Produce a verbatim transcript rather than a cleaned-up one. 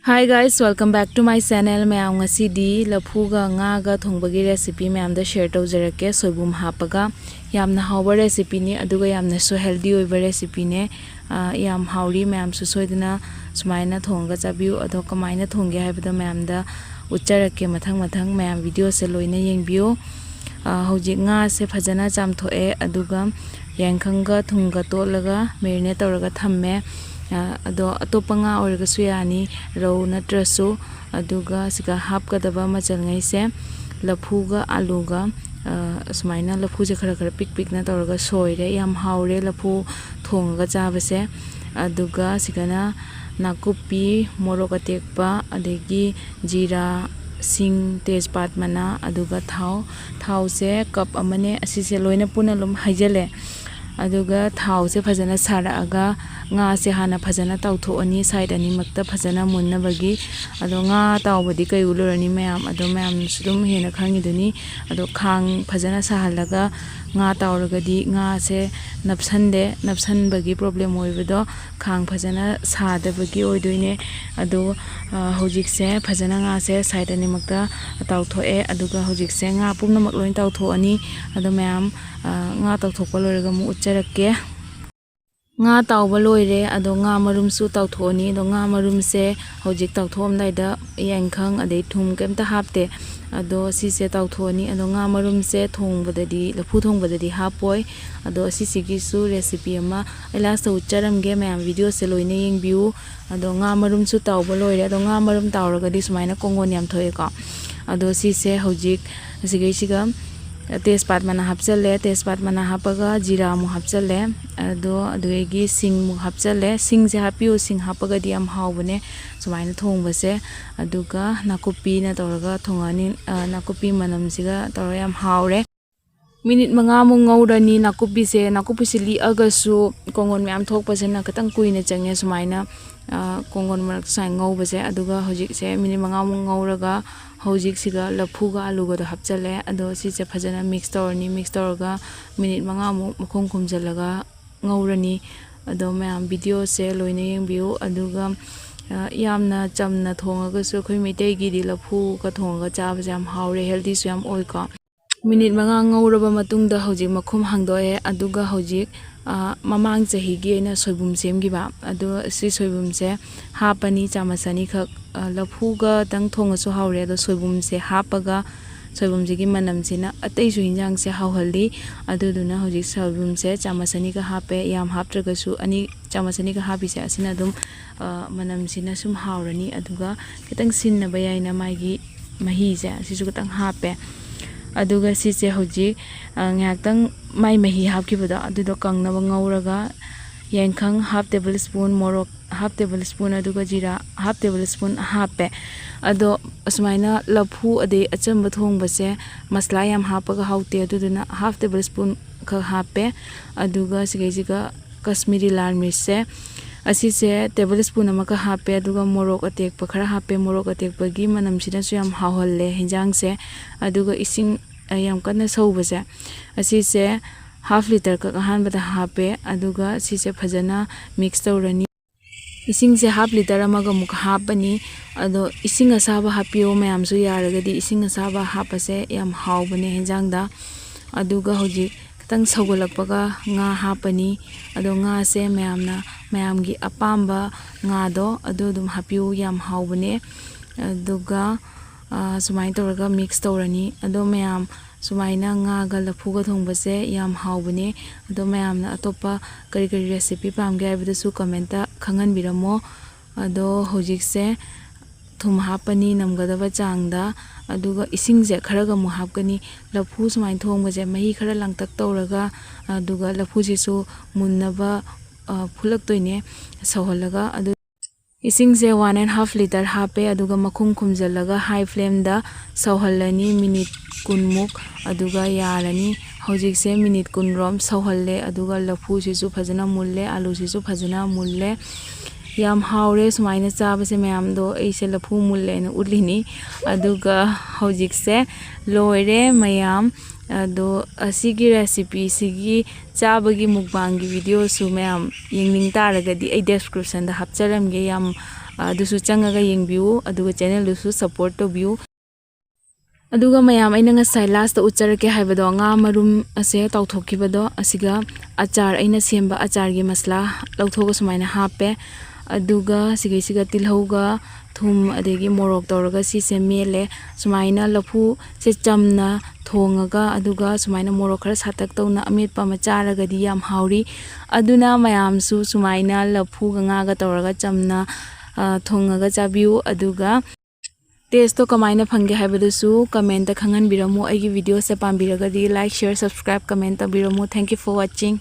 Hi guys, welcome back to my channel. ꯃꯌꯥꯝ, ꯉꯁꯤꯗꯤ ꯂꯐꯨꯒ ꯉꯥꯒ ꯊꯣꯡꯕꯒꯤ recipe ꯃꯌꯥꯝꯗ share ꯇꯧꯖꯔꯛꯀꯦ, ꯁꯣꯏꯕꯨꯝ ꯍꯥꯞꯄꯒ꯫ ꯌꯥꯝꯅ ꯍꯥꯎꯕ recipeꯅꯤ, ꯑꯗꯨꯒ ꯌꯥꯝꯅꯁꯨ healthy ꯑꯣꯏꯕ recipeꯅꯦ꯫ ꯑꯥ, ꯌꯥꯝ ꯍꯥꯎꯔꯤ, ꯃꯌꯥꯝꯁꯨ ꯁꯣꯏꯗꯅ ꯁꯨꯃꯥꯏꯅ ꯊꯣꯡꯉꯒ ꯆꯥꯕꯤꯌꯨ꯫ ꯑꯗꯣ ꯀꯃꯥꯏꯅ ꯊꯣꯡꯒꯦ ꯍꯥꯏꯕꯗꯣ ꯃꯌꯥꯝꯗ ꯎꯠꯆꯔꯛꯀꯦ ꯃꯊꯪ ꯃꯊꯪ꯫ ꯃꯌꯥꯝ videoꯁꯦ ꯂꯣꯏꯅ ꯌꯦꯡꯕꯤꯌꯨ꯫ ꯑꯥ, ꯍꯧꯖꯤꯛ ꯉꯥꯁꯦ ꯐꯖꯅ ꯆꯥꯝꯊꯣꯛꯑꯦ, ꯑꯗꯨꯒ ꯌꯥꯏꯈꯪꯒ ꯊꯨꯝꯒ ꯇꯣꯠꯂꯒ marinate ꯇꯧꯔꯒ ꯊꯝꯃꯦ꯫ ꯑꯥ, ꯑꯗꯣ ꯑꯇꯣꯞꯄ ꯉꯥ ꯑꯣꯏꯔꯒꯁꯨ ꯌꯥꯅꯤ, ꯔꯧ ꯅꯠꯇ꯭ꯔꯁꯨ꯫ ꯑꯗꯨꯒ ꯁꯤꯒ ꯍꯥꯞꯀꯗꯕ ꯃꯆꯜꯉꯩꯁꯦ, ꯂꯐꯨꯒ ꯑꯥꯂꯨꯒ, ꯑꯥ, ꯑꯁꯨꯃꯥꯏꯅ ꯂꯐꯨꯁꯦ ꯈꯔ ꯈꯔ ꯄꯤꯛ ꯄꯤꯛꯅ ꯇꯧꯔꯒ ꯁꯣꯏꯔꯦ꯫ ꯌꯥꯝ ꯍꯥꯎꯔꯦ ꯂꯐꯨ ꯊꯣꯡꯉꯒ ꯆꯥꯕꯁꯦ꯫ ꯑꯗꯨꯒ ꯁꯤꯒꯅ ꯅꯥꯀꯨꯞꯄꯤ, ꯃꯣꯔꯣꯛ ꯑꯇꯦꯛꯄ, ꯑꯗꯒꯤ ꯖꯤꯔꯥ, ꯁꯤꯡ, ꯇꯦꯖꯄꯥꯠ ꯃꯅꯥ, ꯑꯗꯨꯒ ꯊꯥꯎ꯫ ꯊꯥꯎꯁꯦ cup ꯑꯃꯅꯦ꯫ ꯑꯁꯤꯁꯦ ꯂꯣꯏꯅ ꯄꯨꯟꯅ ꯑꯗꯨꯝ ꯍꯩꯖꯜꯂꯦ꯫ ꯑꯗꯨꯒ ꯊꯥꯎꯁꯦ ꯐꯖꯅ ꯁꯥꯔꯛꯑꯒ ꯉꯥꯁꯦ ꯍꯥꯟꯅ ꯐꯖꯅ ꯇꯥꯎꯊꯣꯛꯑꯅꯤ, side ꯑꯅꯤꯃꯛꯇ ꯐꯖꯅ ꯃꯨꯟꯅꯕꯒꯤ꯫ ꯑꯗꯣ ꯉꯥ ꯇꯥꯎꯕꯗꯤ ꯀꯩ ꯎꯠꯂꯨꯔꯅꯤ ꯃꯌꯥꯝ, ꯑꯗꯣ ꯃꯌꯥꯝꯁꯨ ꯑꯗꯨꯝ ꯍꯦꯟꯅ ꯈꯪꯉꯤꯗꯨꯅꯤ꯫ ꯑꯗꯣ ꯈꯥꯡ ꯐꯖꯅ ꯁꯥꯍꯜꯂꯒ ꯉꯥ ꯇꯥꯎꯔꯒꯗꯤ ꯉꯥꯁꯦ ꯅꯞꯁꯟꯗꯦ, ꯅꯞꯁꯟꯕꯒꯤ problem ꯑꯣꯏꯕꯗꯣ ꯈꯥꯡ ꯐꯖꯅ ꯁꯥꯗꯕꯒꯤ ꯑꯣꯏꯗꯣꯏꯅꯦ꯫ ꯑꯗꯣ, ꯑ, ꯍꯧꯖꯤꯛꯁꯦ ꯐꯖꯅ ꯉꯥꯁꯦ side ꯑꯅꯤꯃꯛꯇ ꯇꯥꯎꯊꯣꯛꯑꯦ꯫ ꯑꯗꯨꯒ ꯍꯧꯖꯤꯛꯁꯦ ꯉꯥ ꯄꯨꯝꯅꯃꯛ ꯂꯣꯏ ꯇꯥꯎꯊꯣꯛꯑꯅꯤ꯫ ꯑꯗꯣ ꯃꯌꯥꯝ, ꯑ, ꯉꯥ ꯇꯥꯎꯊꯣꯛꯄ ꯂꯣꯏꯔꯒ ꯑꯃꯨꯛ ꯎꯠꯆꯔꯛꯀꯦ꯫ ꯉꯥ ꯇꯥꯎꯕ ꯂꯣꯏꯔꯦ, ꯑꯗꯣ ꯉꯥ ꯃꯔꯨꯝꯁꯨ ꯇꯥꯎꯊꯣꯛꯑꯅꯤ꯫ ꯑꯗꯣ ꯉꯥ ꯃꯔꯨꯝꯁꯦ ꯍꯧꯖꯤꯛ ꯇꯥꯎꯊꯣꯛꯑꯝꯗꯥꯏꯗ ꯌꯥꯏꯈꯪ ꯑꯗꯩ ꯊꯨꯝ ꯀꯩꯝꯇ ꯍꯥꯞꯇꯦ꯫ ꯑꯗꯣ ꯁꯤꯁꯦ ꯇꯥꯎꯊꯣꯛꯑꯅꯤ꯫ ꯑꯗꯣ ꯉꯥ ꯃꯔꯨꯝꯁꯦ ꯊꯣꯡꯕꯗꯗꯤ, ꯂꯐꯨ ꯊꯣꯡꯕꯗꯗꯤ ꯍꯥꯞꯄꯣꯏ꯫ ꯑꯗꯣ ꯑꯁꯤꯁꯤꯒꯤꯁꯨ recipe ꯑꯃ ꯑꯩ last ꯎꯠꯆꯔꯝꯒꯦ, ꯃꯌꯥꯝ videoꯁꯦ ꯂꯣꯏꯅ ꯌꯦꯡꯕꯤꯌꯨ꯫ ꯑꯗꯣ ꯉꯥ ꯃꯔꯨꯝꯁꯨ ꯇꯥꯎꯕ ꯂꯣꯏꯔꯦ꯫ ꯑꯗꯣ ꯉꯥ ꯃꯔꯨꯝ ꯇꯥꯎꯔꯒꯗꯤ ꯁꯨꯃꯥꯏꯅ ꯀꯣꯡꯒꯣꯟ ꯌꯥꯝ ꯊꯣꯛꯑꯦꯀꯣ꯫ ꯑꯗꯣ ꯁꯤꯁꯦ ꯍꯧꯖꯤꯛ ꯑꯁꯤꯒꯩꯁꯤꯒ ꯇꯦꯖꯄꯥꯠ ꯃꯅꯥ ꯍꯥꯞꯆꯜꯂꯦ꯫ ꯇꯦꯖꯄꯥꯠ ꯃꯅꯥ ꯍꯥꯞꯄꯒ ꯖꯤꯔꯥ ꯑꯃꯨꯛ ꯍꯥꯞꯆꯜꯂꯦ꯫ ꯑꯗꯣ ꯑꯗꯨꯗꯒꯤ ꯁꯤꯡ ꯑꯃꯨꯛ ꯍꯥꯞꯆꯜꯂꯦ꯫ ꯁꯤꯡꯁꯦ ꯍꯥꯞꯄꯤꯌꯨ, ꯁꯤꯡ ꯍꯥꯞꯄꯒꯗꯤ ꯌꯥꯝ ꯍꯥꯎꯕꯅꯦ ꯁꯨꯃꯥꯏꯅ ꯊꯣꯡꯕꯁꯦ꯫ ꯑꯗꯨꯒ ꯅꯥꯀꯨꯞꯄꯤꯅ ꯇꯧꯔꯒ ꯊꯣꯡꯉꯅꯤ꯫ ꯑ, ꯅꯥꯀꯨꯞꯄꯤ ꯃꯅꯝꯁꯤꯒ ꯇꯧꯔꯒ ꯌꯥꯝ ꯍꯥꯎꯔꯦ꯫ Minute ꯃꯉꯥꯃꯨꯛ ꯉꯧꯔꯅꯤ꯫ ꯅꯥꯀꯨꯞꯄꯤꯁꯦ, ꯅꯥꯀꯨꯞꯄꯤꯁꯦ ꯂꯤꯛꯑꯒꯁꯨ ꯀꯣꯡꯒꯣꯟ ꯃꯌꯥꯝ ꯊꯣꯛꯄꯁꯤꯅ ꯈꯤꯇꯪ ꯀꯨꯏꯅ ꯆꯪꯉꯦ ꯁꯨꯃꯥꯏꯅ, ꯑ, ꯀꯣꯡꯒꯣꯟ ꯃꯔꯛꯇ ꯁꯨꯃꯥꯏꯅ ꯉꯧꯕꯁꯦ꯫ ꯑꯗꯨꯒ ꯍꯧꯖꯤꯛꯁꯦ minute ꯃꯉꯥꯃꯨꯛ ꯉꯧꯔꯒ ꯍꯧꯖꯤꯛꯁꯤꯒ ꯂꯐꯨꯒ ꯑꯥꯂꯨꯒꯗꯣ ꯍꯥꯞꯆꯜꯂꯦ꯫ ꯑꯗꯣ ꯁꯤꯁꯦ ꯐꯖꯅ mix ꯇꯧꯔꯅꯤ꯫ Mix ꯇꯧꯔꯒ minute ꯃꯉꯥꯃꯨꯛ ꯃꯈꯨꯝ ꯈꯨꯝꯖꯤꯜꯂꯒ ꯉꯧꯔꯅꯤ꯫ ꯑꯗꯣ ꯃꯌꯥꯝ videoꯁꯦ ꯂꯣꯏꯅ ꯌꯦꯡꯕꯤꯌꯨ꯫ ꯑꯗꯨꯒ ꯌꯥꯝꯅ ꯆꯝꯅ ꯊꯣꯡꯉꯒꯁꯨ ꯑꯩꯈꯣꯏ ꯃꯩꯇꯩꯒꯤꯗꯤ ꯂꯐꯨꯒ ꯊꯣꯡꯉꯒ ꯆꯥꯕꯁꯦ ꯌꯥꯝ ꯍꯥꯎꯔꯦ, ꯍꯦꯜꯗꯤꯁꯨ ꯌꯥꯝ ꯑꯣꯏꯀꯣ꯫ ꯃꯤꯅꯤꯠ ꯃꯉꯥ ꯉꯧꯔꯕ ꯃꯇꯨꯡꯗ ꯍꯧꯖꯤꯛ ꯃꯈꯨꯝ ꯍꯥꯡꯗꯣꯛꯑꯦ꯫ ꯑꯗꯨꯒ ꯍꯧꯖꯤꯛ ꯃꯃꯥꯡ ꯆꯍꯤꯒꯤ ꯑꯩꯅ ꯁꯣꯏꯕꯨꯝ ꯁꯦꯝꯈꯤꯕ ꯑꯗꯣ ꯁꯤ ꯁꯣꯏꯕꯨꯝꯁꯦ ꯍꯥꯞꯄꯅꯤ, ꯆꯥꯃꯁ ꯑꯅꯤꯈꯛ꯫ ꯂꯐꯨꯒꯇꯪ ꯊꯣꯡꯉꯁꯨ ꯍꯥꯎꯔꯦ, ꯑꯗꯣ ꯁꯣꯏꯕꯨꯝꯁꯦ ꯍꯥꯞꯄꯒ ꯁꯣꯏꯕꯨꯝꯁꯤꯒꯤ ꯃꯅꯝꯁꯤꯅ ꯑꯇꯩꯁꯨ ꯍꯤꯟꯖꯥꯡꯁꯦ ꯍꯥꯎꯍꯜꯂꯤ꯫ ꯑꯗꯨꯗꯨꯅ ꯍꯧꯖꯤꯛ ꯁꯣꯏꯕꯨꯝꯁꯦ ꯆꯥꯃꯁ ꯑꯅꯤꯒ ꯍꯥꯞꯄꯦ꯫ ꯌꯥꯝ ꯍꯥꯞꯇ꯭ꯔꯒꯁꯨ ꯑꯅꯤ, ꯆꯥꯃꯁ ꯑꯅꯤꯒ ꯍꯥꯞꯄꯤꯁꯦ ꯑꯁꯤꯅ ꯑꯗꯨꯝ ꯃꯅꯝꯁꯤꯅ ꯁꯨꯝ ꯍꯥꯎꯔꯅꯤ꯫ ꯑꯗꯨꯒ ꯈꯤꯇꯪ ꯁꯤꯟꯅꯕ ꯌꯥꯏꯅ ꯃꯥꯒꯤ ꯃꯍꯤꯁꯦ ꯑꯁꯤꯁꯨ ꯈꯤꯇꯪ ꯍꯥꯞꯄꯦ꯫ ꯑꯗꯨꯒ ꯁꯤꯁꯦ ꯍꯧꯖꯤꯛ ꯉꯥꯏꯍꯥꯛꯇꯪ ꯃꯥꯏ ꯃꯍꯤ ꯍꯥꯞꯈꯤꯕꯗꯣ ꯑꯗꯨꯗꯣ ꯀꯪꯅꯕ ꯉꯧꯔꯒ ꯌꯥꯏꯈꯪ half table spoon, ꯃꯣꯔꯣꯛ half table spoon, ꯑꯗꯨꯒ ꯖꯤꯔꯥ half table spoon ꯍꯥꯞꯄꯦ꯫ ꯑꯗꯣ ꯑꯁꯨꯃꯥꯏꯅ ꯂꯐꯨ ꯑꯗꯩ ꯑꯆꯝꯕ ꯊꯣꯡꯕꯁꯦ ꯃꯁꯂꯥ ꯌꯥꯝ ꯍꯥꯞꯄꯒ ꯍꯥꯎꯇꯦ, ꯑꯗꯨꯗꯨꯅ half table spoon ꯈꯛ ꯍꯥꯞꯄꯦ꯫ ꯑꯗꯨꯒ ꯁꯤꯒꯩꯁꯤꯒ ꯀꯁꯃꯤꯔꯤ ꯂꯥꯜ ꯃꯤꯔꯆꯁꯦ ꯑꯁꯤꯁꯦ table spoon ꯑꯃꯒ ꯍꯥꯞꯄꯦ꯫ ꯑꯗꯨꯒ ꯃꯣꯔꯣꯛ ꯑꯇꯦꯛꯄ ꯈꯔ ꯍꯥꯞꯄꯦ꯫ ꯃꯣꯔꯣꯛ ꯑꯇꯦꯛꯄꯒꯤ ꯃꯅꯝꯁꯤꯅꯁꯨ ꯌꯥꯝ ꯍꯥꯎꯍꯜꯂꯦ ꯍꯤꯟꯖꯥꯡꯁꯦ꯫ ꯑꯗꯨꯒ ꯏꯁꯤꯡ ꯌꯥꯝ ꯀꯟꯅ ꯁꯧꯕꯁꯦ ꯑꯁꯤꯁꯦ half liter ꯈꯛ ꯑꯍꯥꯟꯕꯗ ꯍꯥꯞꯄꯦ꯫ ꯑꯗꯨꯒ ꯁꯤꯁꯦ ꯐꯖꯅ mix ꯇꯧꯔꯅꯤ꯫ ꯏꯁꯤꯡꯁꯦ half liter ꯑꯃꯒ ꯑꯃꯨꯛ ꯍꯥꯞꯄꯅꯤ꯫ ꯑꯗꯣ ꯏꯁꯤꯡ ꯑꯁꯥꯕ ꯍꯥꯞꯄꯤꯌꯣ ꯃꯌꯥꯝꯁꯨ, ꯌꯥꯔꯒꯗꯤ ꯏꯁꯤꯡ ꯑꯁꯥꯕ ꯍꯥꯞꯄꯁꯦ ꯌꯥꯝ ꯍꯥꯎꯕꯅꯦ ꯍꯤꯟꯖꯥꯡꯗ꯫ ꯑꯗꯨꯒ ꯍꯧꯖꯤꯛ ꯈꯤꯇꯪ ꯁꯧꯒꯠꯂꯛꯄꯒ ꯉꯥ ꯍꯥꯞꯄꯅꯤ꯫ ꯑꯗꯣ ꯉꯥꯁꯦ ꯃꯌꯥꯝꯅ, ꯃꯌꯥꯝꯒꯤ ꯑꯄꯥꯝꯕ ꯉꯥꯗꯣ ꯑꯗꯨ ꯑꯗꯨꯝ ꯍꯥꯞꯄꯤꯌꯨ, ꯌꯥꯝ ꯍꯥꯎꯕꯅꯦ꯫ ꯑꯗꯨꯒ ꯁꯨꯃꯥꯏꯅ ꯇꯧꯔꯒ mix ꯇꯧꯔꯅꯤ꯫ ꯑꯗꯣ ꯃꯌꯥꯝ ꯁꯨꯃꯥꯏꯅ ꯉꯥꯒ ꯂꯐꯨꯒ ꯊꯣꯡꯕꯁꯦ ꯌꯥꯝ ꯍꯥꯎꯕꯅꯦ꯫ ꯑꯗꯣ ꯃꯌꯥꯝꯅ ꯑꯇꯣꯞꯄ ꯀꯔꯤ ꯀꯔꯤ recipe ꯄꯥꯝꯒꯦ ꯍꯥꯏꯕꯗꯨꯁꯨ commentꯇ ꯈꯪꯍꯟꯕꯤꯔꯝꯃꯣ꯫ ꯑꯗꯣ ꯍꯧꯖꯤꯛꯁꯦ ꯊꯨꯝ ꯍꯥꯞꯄꯅꯤ ꯅꯝꯒꯗꯕ ꯆꯥꯡꯗ꯫ ꯑꯗꯨꯒ ꯏꯁꯤꯡꯁꯦ ꯈꯔꯒ ꯑꯃꯨꯛ ꯍꯥꯞꯀꯅꯤ꯫ ꯂꯐꯨ ꯁꯨꯃꯥꯏꯅ ꯊꯣꯡꯕꯁꯦ ꯃꯍꯤ ꯈꯔ ꯂꯥꯡꯇꯛ ꯇꯧꯔꯒ, ꯑꯗꯨꯒ ꯂꯐꯨꯁꯤꯁꯨ ꯃꯨꯟꯅꯕ ꯐꯨꯠꯂꯛꯇꯣꯏꯅꯦ ꯁꯧꯍꯜꯂꯒ꯫ ꯑꯗꯨ ꯏꯁꯤꯡꯁꯦ one and half liter ꯍꯥꯞꯄꯦ꯫ ꯑꯗꯨꯒ ꯃꯈꯨꯝ ꯈꯨꯝꯖꯤꯜꯂꯒ high flameꯗ ꯁꯧꯍꯜꯂꯅꯤ minute ꯀꯨꯟꯃꯨꯛ꯫ ꯑꯗꯨꯒ ꯌꯥꯔꯅꯤ꯫ ꯍꯧꯖꯤꯛꯁꯦ minute ꯀꯨꯟꯔꯣꯝ ꯁꯧꯍꯜꯂꯦ꯫ ꯑꯗꯨꯒ ꯂꯐꯨꯁꯤꯁꯨ ꯐꯖꯅ ꯃꯨꯜꯂꯦ, ꯑꯂꯨꯁꯤꯁꯨ ꯐꯖꯅ ꯃꯨꯜꯂꯦ꯫ ꯌꯥꯝ ꯍꯥꯎꯔꯦ ꯁꯨꯃꯥꯏꯅ ꯆꯥꯕꯁꯦ ꯃꯌꯥꯝꯗꯣ꯫ ꯑꯩꯁꯦ ꯂꯐꯨ ꯃꯨꯜꯂꯦꯅ ꯎꯠꯂꯤꯅꯤ꯫ ꯑꯗꯨꯒ ꯍꯧꯖꯤꯛꯁꯦ ꯂꯣꯏꯔꯦ ꯃꯌꯥꯝ꯫ ꯑꯗꯣ ꯑꯁꯤꯒꯤ recipeꯁꯤꯒꯤ ꯆꯥꯕꯒꯤ mukbangꯒꯤ videoꯁꯨ ꯃꯌꯥꯝ ꯌꯦꯡꯅꯤꯡ ꯇꯥꯔꯒꯗꯤ ꯑꯩ descriptionꯗ ꯍꯥꯞꯆꯔꯝꯒꯦ, ꯌꯥꯝ ꯑꯗꯨꯁꯨ ꯆꯪꯉꯒ ꯌꯦꯡꯕꯤꯌꯨ, ꯑꯗꯨꯒ channelꯗꯨꯁꯨ support ꯇꯧꯕꯤꯌꯨ꯫ ꯑꯗꯨꯒ ꯃꯌꯥꯝ, ꯑꯩꯅ ꯉꯁꯥꯏ lastꯇ ꯎꯠꯆꯔꯛꯀꯦ ꯍꯥꯏꯕꯗꯣ, ꯉꯥ ꯃꯔꯨꯝ ꯑꯁꯦ ꯇꯥꯎꯊꯣꯛꯈꯤꯕꯗꯣ, ꯑꯁꯤꯒ ꯑꯆꯥꯔ, ꯑꯩꯅ ꯁꯦꯝꯕ ꯑꯆꯥꯔꯒꯤ ꯃꯁꯂꯥ ꯂꯧꯊꯣꯛꯑꯒ ꯁꯨꯃꯥꯏꯅ ꯍꯥꯞꯄꯦ꯫ ꯑꯗꯨꯒ ꯁꯤꯒꯩꯁꯤꯒ ꯇꯤꯜꯍꯧꯒ ꯊꯨꯝ ꯑꯗꯒꯤ ꯃꯣꯔꯣꯛ ꯇꯧꯔꯒ ꯁꯤꯁꯦ ꯃꯦꯠꯂꯦ꯫ ꯁꯨꯃꯥꯏꯅ ꯂꯐꯨꯁꯦ ꯆꯝꯅ ꯊꯣꯡꯉꯒ, ꯑꯗꯨꯒ ꯁꯨꯃꯥꯏꯅ ꯃꯣꯔꯣꯛ ꯈꯔ ꯁꯥꯇꯛ ꯇꯧꯅ ꯑꯃꯦꯠꯄ ꯑꯃ ꯆꯥꯔꯒꯗꯤ ꯌꯥꯝ ꯍꯥꯎꯔꯤ꯫ ꯑꯗꯨꯅ ꯃꯌꯥꯝꯁꯨ ꯁꯨꯃꯥꯏꯅ ꯂꯐꯨꯒ ꯉꯥꯒ ꯇꯧꯔꯒ ꯆꯝꯅ, ꯑ, ꯊꯣꯡꯉꯒ ꯆꯥꯕꯤꯌꯨ꯫ ꯑꯗꯨꯒ tasteꯇꯣ ꯀꯃꯥꯏꯅ ꯐꯪꯒꯦ ꯍꯥꯏꯕꯗꯨꯁꯨ commentꯇ ꯈꯪꯍꯟꯕꯤꯔꯝꯃꯨ꯫ ꯑꯩꯒꯤ videoꯁꯦ ꯄꯥꯝꯕꯤꯔꯒꯗꯤ like, share, subscribe, comment ꯇꯧꯕꯤꯔꯝꯃꯨ꯫ Thank you for watching.